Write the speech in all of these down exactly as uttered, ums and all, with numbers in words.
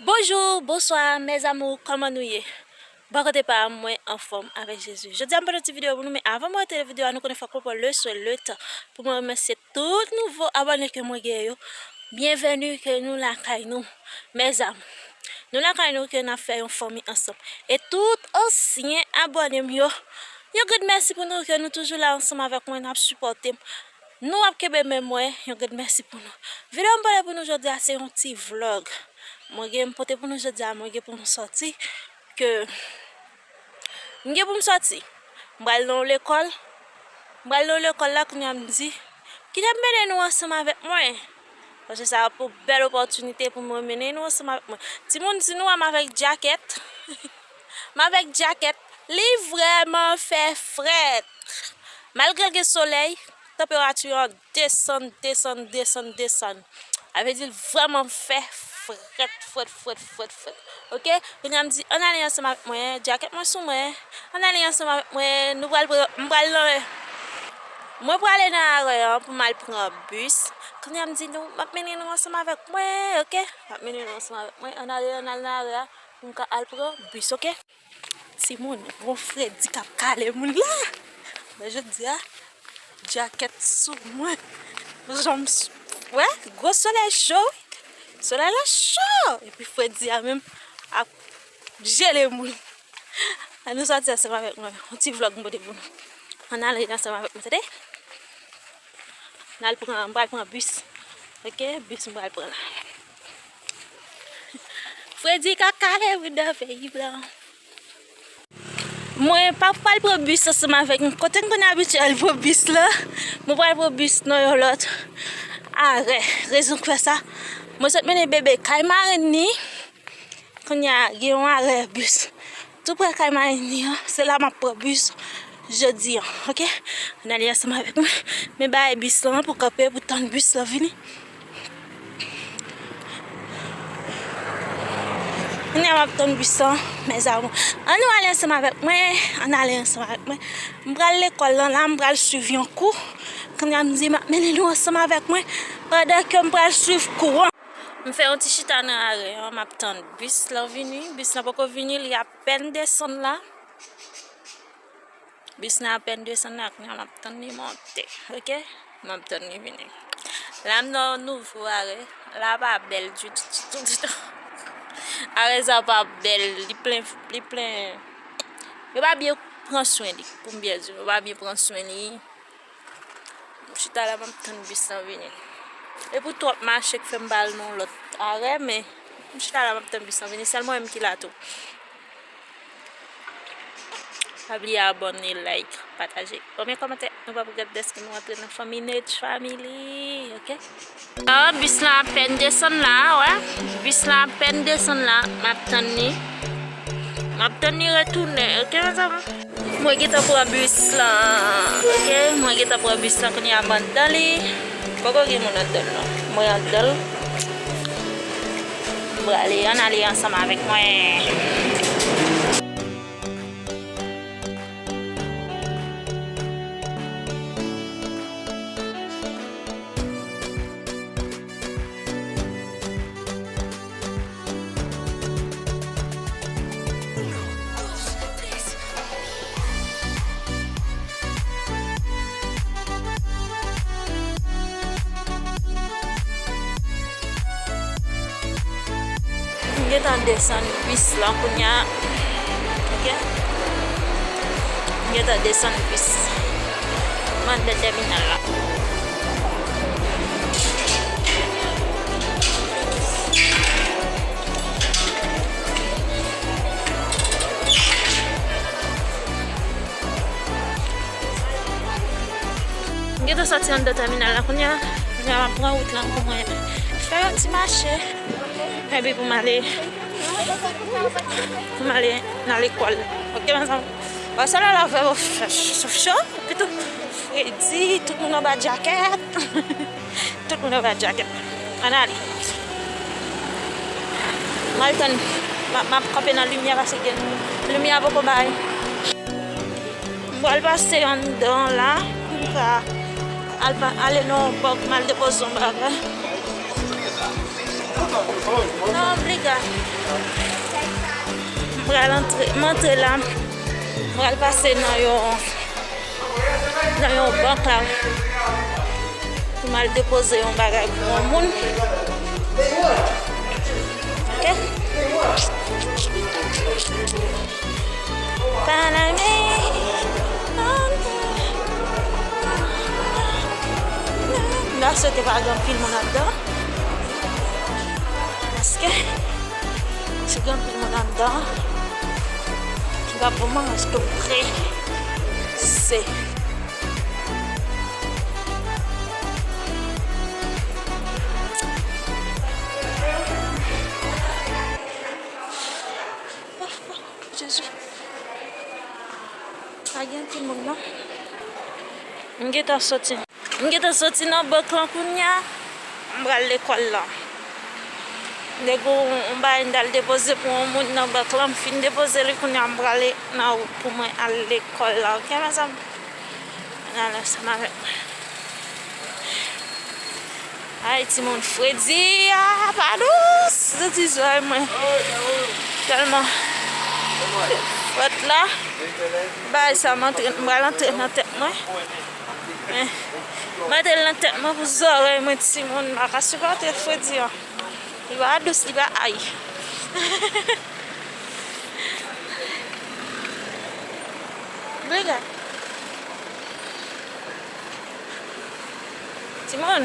Bonjou, bonswa, mes amours, kòman nou ye? Bò kote pa m, mwen anfòm avèk Jezi. Jodi a, m pote yon ti videyo pou nou, men avan mwen antre nan videyo a, nou konnen fòk mwen pran le swen, le tan pou mwen remèsye tout nouvo abòne ke mwen genyen yo. Byenveni ke nou lakay nou, mes amours. Nou lakay nou ke n ap fè yon fanmi ansanm. E tout ansyen abòne m yo, yon grenn mèsi pou nou ke nou toujou la ansanm avèk mwen, n ap sipòte m. Nou ap kenbe men mwen, yon grenn mèsi pou nou. Videyo m pote pou nou jodi a, se yon ti vlòg. Mwen gen, m pote pou nou jodi a, mwen gen pou m sòti, ke m gen pou m sòti. M pral nan yon lekòl. M pral nan yon lekòl la, kounye a m di, kite m mennen nou ansanm avèk mwen. Paske sa ap yon bèl opòtinite pou mwen mennen nou ansanm avèk mwen. Timoun, si nou wè m avèk djakèt, m avèk djakèt, li vrèman fè frèt. Malgre l gen solèy, tanperati an desann, desann, desann, desann. Sa vle di l vrèman fè frèt, frèt, frèt, frèt, frèt. Oke? Kounye a m di, ann ale ansanm avèk mwen, djakèt mwen sou mwen, ann ale ansanm avèk mwen, nou pral pran, m pral nan, mwen prale nan arè an pou m al pran bis. Kounye a m di nou, m ap mennen nou ansanm avèk mwen, oke? M ap mennen nou ansanm avèk mwen, ann ale, ann al nan arè a pou m ka al pran bis, oke? Timoun, gon fredi k ap kale moun la. Men jodi a, djakèt sou mwen. Janm s-, wè, gwo solèy cho, wi. Solèy la cho. Epi fredi a menm ap jele moun. Ann nou sòti ansanm avèk mwen. Yon ti vlòg m pote pou nou. Ann ale ansanm avèk mwen, tande? N al pran, m pral pran bis. Oke, bis m pral pran la. Fredi k ap kale moun nan peyi blan. Mwen pa pral pran bis ansanm avèk nou. Kote m konn abitye al pran bis la, mwen pral pran bis nan yon lòt arè. Rezon k fè sa, mwen sot mennen bebe kay marenn ni. Kounye a, gen yon arè bis tou prè kay marenn ni an. Se la m ap pran bis jodi an, oke? Ann ale ansanm avèk mwen. Men bagay bis lan pou kanpe, pou tann bis lan vini. Kounye a m ap tann bis lan, mes amours. Ann nou ale ansanm avèk mwen, ann ale ansanm avèk mwen. M pral lekòl lan la, m pral swiv yon kou. Kounye a m di m ap mennen nou ansanm avèk mwen pandan ke m pral swiv kou an. M fè yon ti chita nan arè an, m ap tann bis lan vini. Bis lan poko vini, li apèn desann la. Bis lan apèn desann la, kounye a m ap tann li monte, oke? M ap tann li vini. La m nan yon nouvo arè. La pa bèl ditou, ditou, ditou. Arè sa pa bèl, li plen, li plen. Yo pa byen pran swen li, pou m byen di w. Yo pa byen pran swen li. M chita la, m ap tann bis lan vini. E pou twòp mache k fè m pa al nan yon lòt arè, men m chita la, m ap tann bis lan vini. Sèl mwen menm ki la tou. Pa bliye abòne, like, pataje. Bon, men kòmantè, nou p ap regrèt dèske nou antre nan fanmi Nech Family, oke? Ah, bis lan apèn desann la, wè. Bis lan apèn desann la, m ap tann li. M ap tann li retounen, oke, mezanmi? Mwen gentan pran bis lan, oke? Mwen gentan pran bis lan, kounye a m anndan li. Poko gen moun anndan l non. Mwen anndan l. M prale, ann ale ansanm avèk mwen. M gentan desann bis lan kounye a. Oke. M gentan desann bis. M anndan tèminal la. M gentan sòti anndan tèminal la kounye a. Kounye a m ap pran wout lan pou mwen fè yon ti mache. Epi pou m ale, pou m ale nan lekòl. Oke, mezanmi? Bon, se la la fè yo fè cho, cho, cho. Epi tou, fredi, tout moun anba djakèt. Tout moun anba djakèt. Ann ale. M al tann, m ap, m ap kanpe nan limyè paske gen limyè poko bay. M pral pase anndan la pou m ka al pa, ale nan yon bòk, m al depoze yon bagay. Non, obliga. M pral antre, m antre la. M pral pase nan yon, nan yon bank la pou m al depoze yon bagay pou yon moun. Ok? Paname. M ta swete pa gen anpil moun anndan. Paske si gen anpil moun anndan, li p ap bon mwen, èske m prese? Jezi. Pa gen anpil moun, non. M gentan soti. M gentan soti nan bank lan kounye a. M pral lekòl la. M te gen yon, yon bagay m t al depoze pou yon moun nan bank lan. M fin depoze li kounye a. M prale nan wout pou mwen al lekòl la. Ok, mezanmi? Ann al ansanm avèk mwen. Ay, timoun, fredi a pa dous. Soti zòrèy mwen. Tèlman frèt la. Bagay sa, m antre, m pral antre nan tèt mwen. Men, m antre nan tèt mwen pou zòrèy mwen, timoun. M pa ka sipòte fredi an. Li pa dous, li pa ay. Briga. Timoun,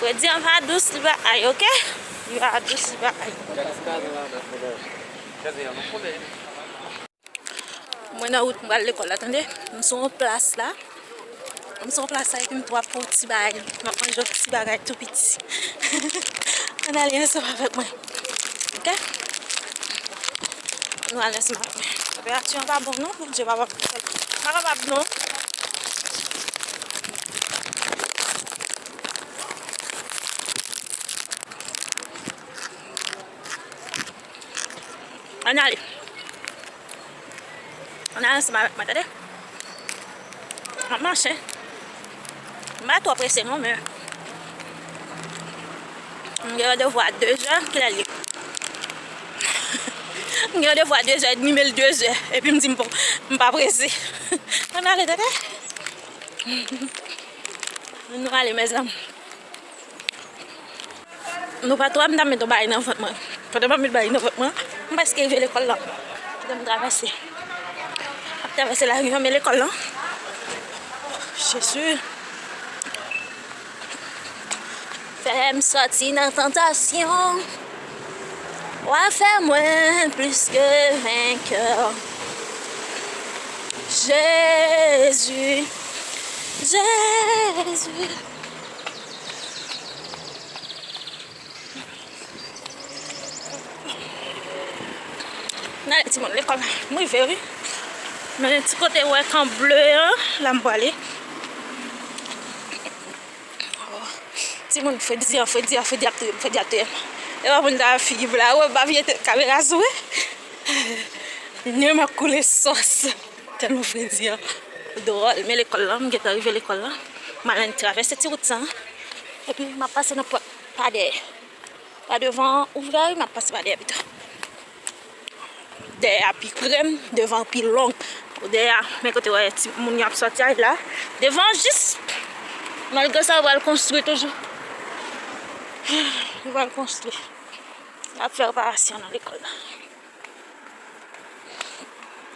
fredi an pa dous, li pa ay, ok? Li pa dous, li pa ay. Mwen nan wout, m pral lekòl la, tande. M sou yon plas la. M sou yon plas la, epi m pral pran yon ti bagay. M ap manje yon ti bagay tou piti. Ann ale ansanm avèk mwen. Ok? Nou ale ansanm avèk mwen. Tanperati an pa bon non, Bondye pa, pa kapab non. Ann ale. Ann ale ansanm avèk mwen, tande. M ap mache. M pa twò prese non, men m gen randevou a de zè, kilè l ye? M gen randevou a de zè edmi, men l de zè. Epi m di m pa, m pa prese. Ann ale, tande. Nou ale, mezanmi. Nou pa twò, m ta met yon bagay nan vant mwen. Pandan m ap met bagay nan vant mwen, m prèske rive lekòl la. Kite m travèse. M ap travèse lari an, men lekòl la. Jezi. Fè m sòti nan tantasyon. W a fè mwen plis ke venkè. Jezi. Jezi. N ale timoun lekòl la. M rive wi. Men ti kote wè kan ble an, la m prale. Timoun, fredi an, fredi an, fredi ap touye m, fredi ap touye m. E pa pou n ta figi pou la, wè, m pa vye tèt kamera sou, wi. Nen m ap koule sòs. Tèlman fredi an dwòl. Men lekòl la, m gentan rive lekòl la. M al travèse ti wout sa. Epi m ap pase nan pòt pa dèyè. Pa devan ouvrayi, m ap pase pa dèyè pito. Dèyè a pi krèm, devan pi long. Dèyè a, men kote wè ti moun yo ap sòti a la. Devan jis. Malgre sa, yo pral konstwi toujou. Yo pral konstwi. Yo ap fè reparasyon nan lekòl la.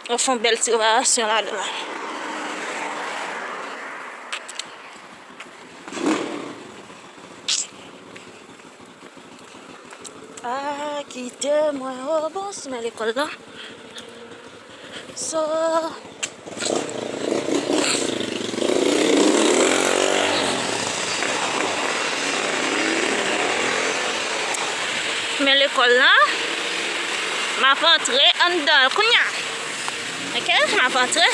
Yo fè yon bèl ti reparasyon ladan la. Ah, kite mwen, oh, bon, sou men lekòl la. So, men lekòl la, m ap antre anndan l kounye a. Ok, m ap antre.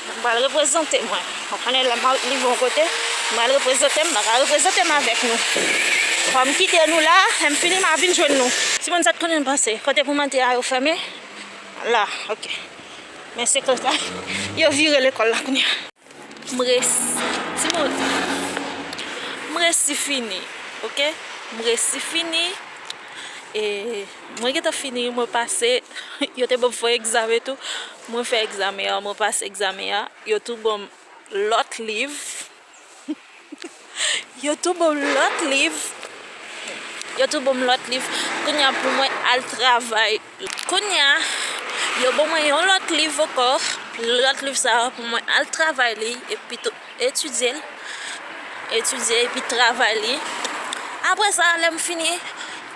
M pral reprezante mwen. Ou konnen lè m rive yon kote, m pral reprezante m, m pa ka reprezante m avèk nou. Fò m kite nou la, lè m fini, m a vin jwenn nou. Timoun, sa t konnen m pase. Kote pou m antre a, yo fèmen? La, ok. Men se konsa, yo vire lekòl la kounye a. M res-, timoun. M resi fini, oke? M resi fini. E mwen gentan fini, mwen pase, yo te ban m fè egzamen tou. Mwen fè egzamen an, mwen pase egzamen an. Yo tou ban m lòt liv. Yo tou ban m lòt liv. Yo tou ban m lòt liv. Kounye a pou mwen al travay. Kounye a, yo ban mwen yon lòt liv ankò. Lòt liv sa a pou mwen al travay li epi tou etidye l. Etidye epi travay li. Apre sa, lè m fini,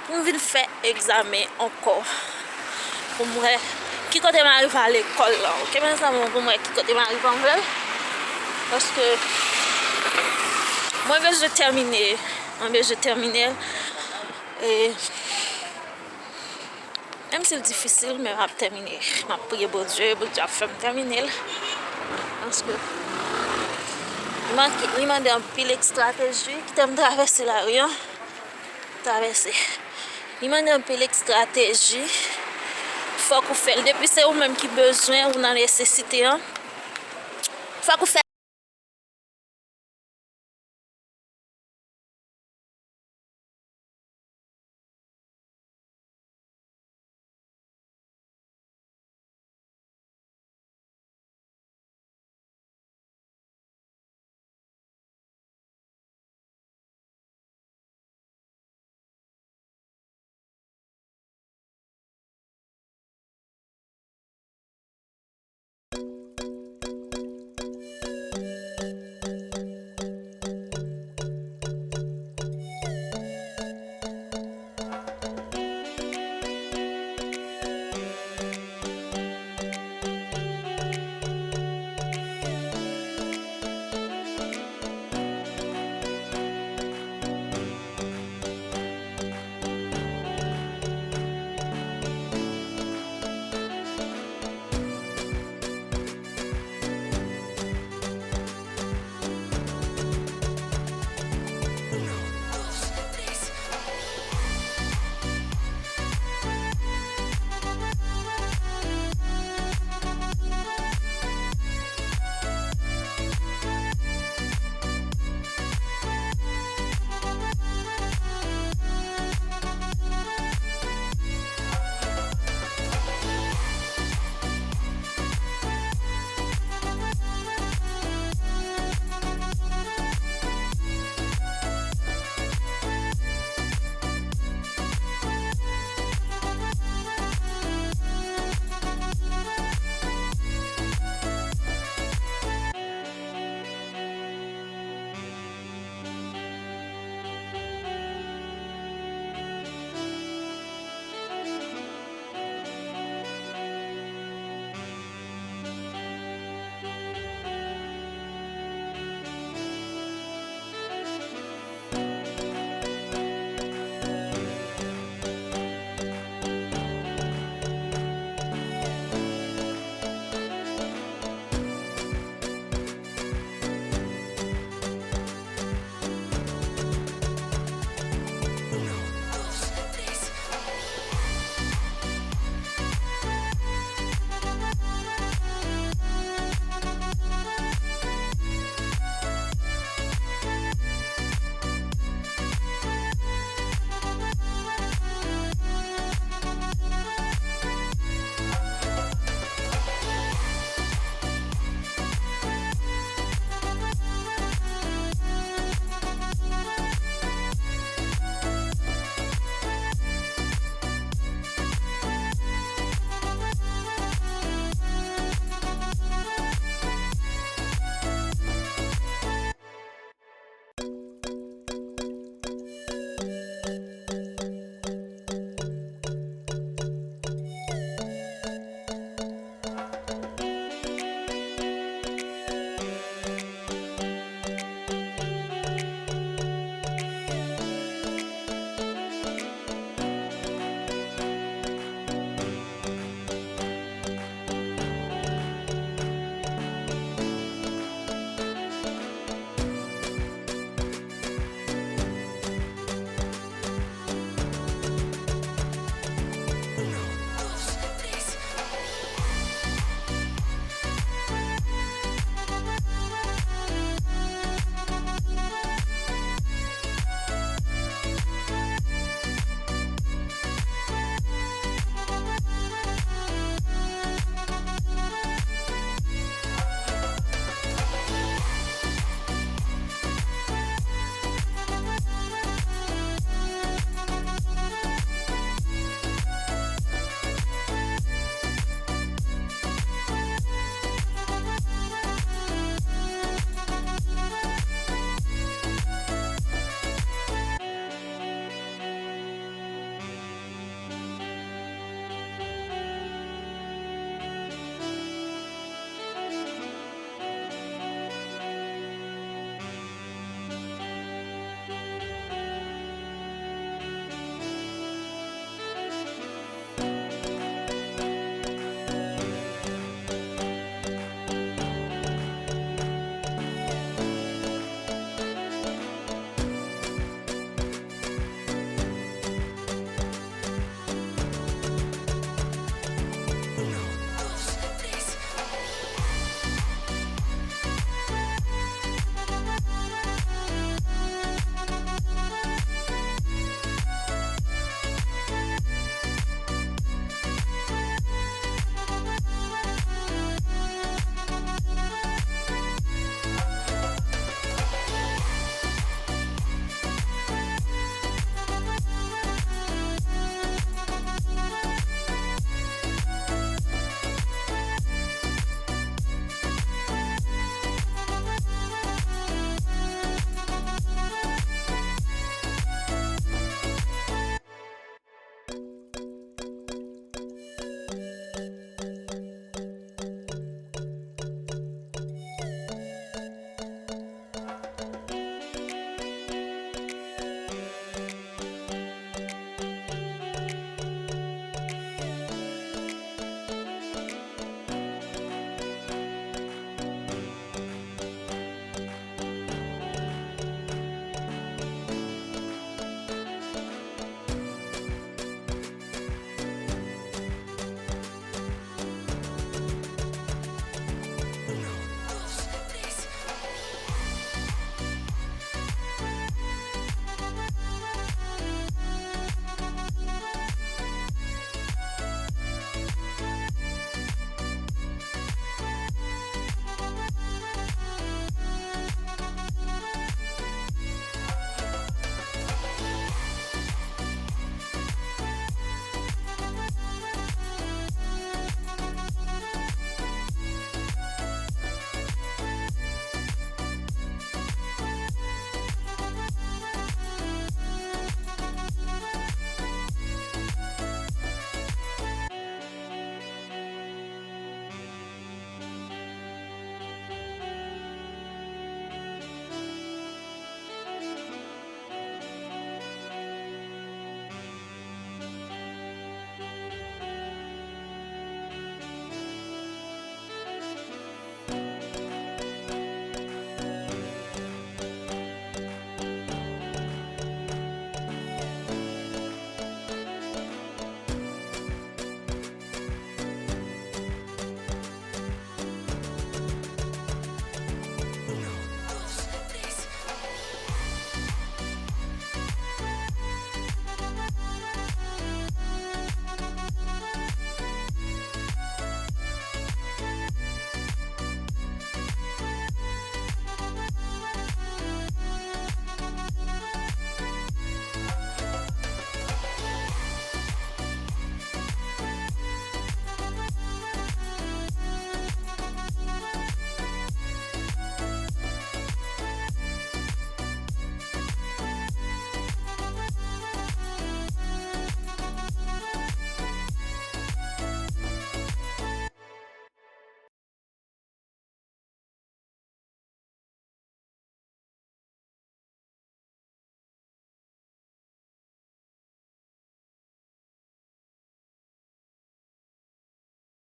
pou m vin fè egzamen ankò. Pou m wè ki kote m arive a lekòl la. Oke, mezanmi, pou m wè ki kote m arive anvè l. Paske mwen bezwen tèmine. Mwen bezwen tèmine l. E menm si l difisil, men m ap tèmine. M ap priye Bondye, Bondye ap fè m tèmine l. Paske li manke, li mande anpil estrateji. Kite m travèse lari an. Travèse. Li mande anpil estrateji. Fòk ou fè l. Depi se ou menm ki bezwen, ou nan nesesite an, fòk ou fè